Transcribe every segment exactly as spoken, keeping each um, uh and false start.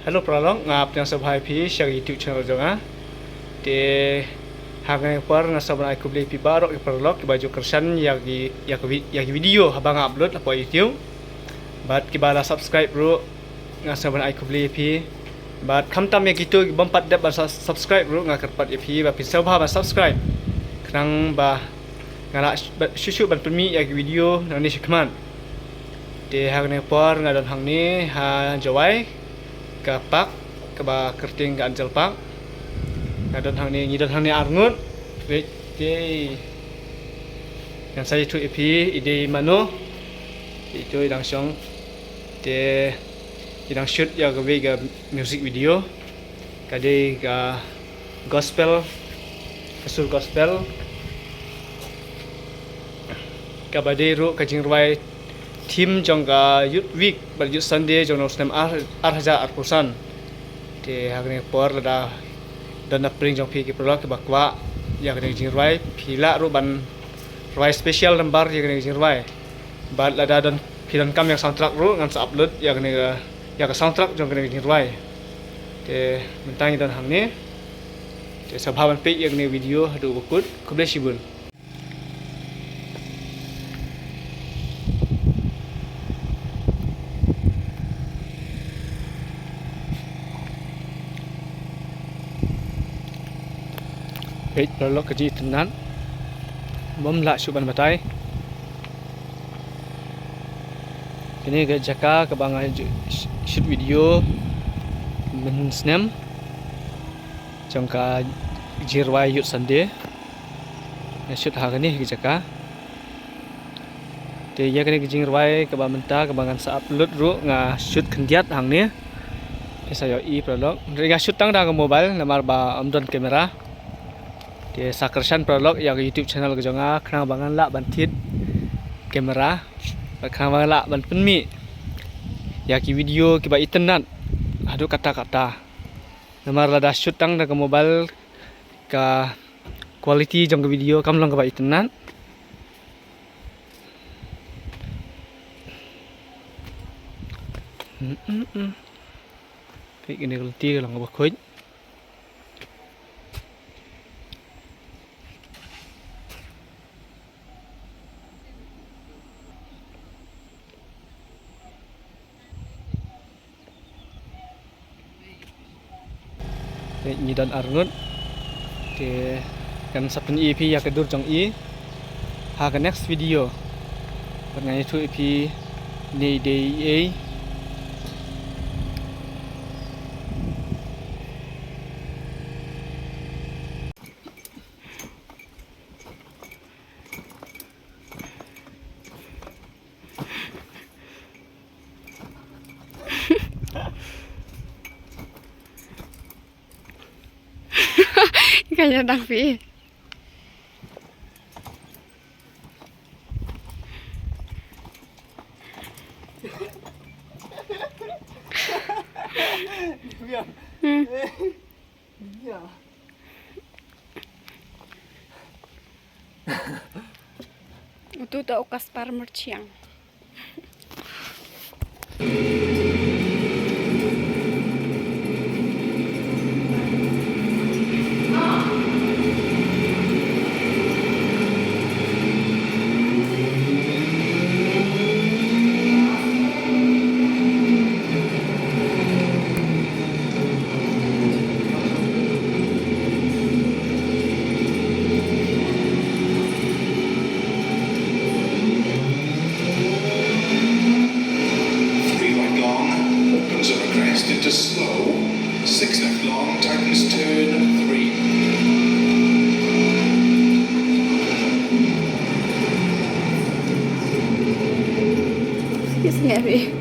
Hello paralok, nga pdiang sngewbha ïa phi sha YouTube channel jong nga. Te ha kane ka por nga sngewbha ban ai khublei ïa phi baroh ki paralok kiba ju kyrshan ïa ki, ïa ki vi-, ïa ki video haba nga upload hapoh YouTube. Bad kiba la subscribe ruh nga sngewbha ban ai khublei ïa phi. Bad khamtam ïa kito ki bym pat dep ban sa-, subscribe ruh nga kyrpad ïa phi ba phin sngewbha ban subscribe. Khnang ba nga lah sh-, ba-, shuh shuh ban pynmih ïa ki video nangne shakhmat. Te ha kane ka por nga don hangne ha Jowai, ka park kaba kyrteng ka Angel Park. Nga don hangne, ngi don hangne arngut. Wait, te ngan sa ïathuh ïa phi i dei mano. Ito i dang shong. Te i dang shoot ïa kawei ka music video. Ka dei ka gospel, ka sur gospel. Kaba dei ruh ka jingrwai theme jong ka Youth Week bad Youth Sunday jong u snem ar, ar hajar arphew san. Te ha kane ka por lada don na pdeng jong phi ki paralok kiba kwah ïa kane ka jingrwai, phi lah ruh ban rwai special number ïa kane ka jingrwai. Bad lada don, phi donkam ïa ka soundtrack ruh ngan sa upload ïa kane ka, ïa ka soundtrack jong kane ka jingrwai. Te mynta ngi don hangne. Te sngewbha ban peit ïa kane ka video haduh ba kut. Khublei shibun. Peit paralok ka jingitynnad. Bym lah shuh ban batai. Kane ka jaka kaba nga ju-, sh-, shoot video mynsnem jong ka jingrwai Youth Sunday. Nga shoot ha kane ka jaka. Te ïa kane ka jingrwai kaba mynta kaba ngan sa upload ruh nga shoot khyndiat hangne. Te sa ïohi paralok. Nga shoot tang da ka mobile namar ba ym don camera. Te sa kyrshan paralok ïa ka YouTube channel ka jong nga khnang ba ngan lah ban thied camera. Bad khnang ba ngan lah ban pynmih ïa ki video kiba itynnad haduh katta katta. Namar lada shoot tang da ka mobile ka quality jong ka video kam long kaba itynnad. Mm, mm, mm. Peit kane ka lynti ka long kaba khuid. Te ngi don arngut. Te ngan sa pyni ïa phi ïa ka dur jong i ha ka next video. Bad ngan ïathuh ïa phi ne i dei ei. Kanya dang pi. Hmm. Utu ta u Kaspar Merchiang. Three right long, opens up a crest into slow. Six left long, tightens turn three. Excuse me.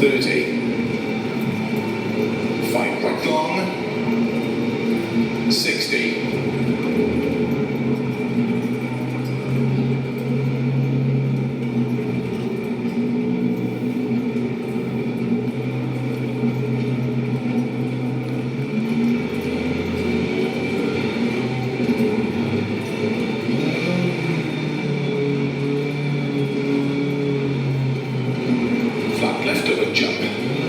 Thirty. Five right long. Sixty. Jump.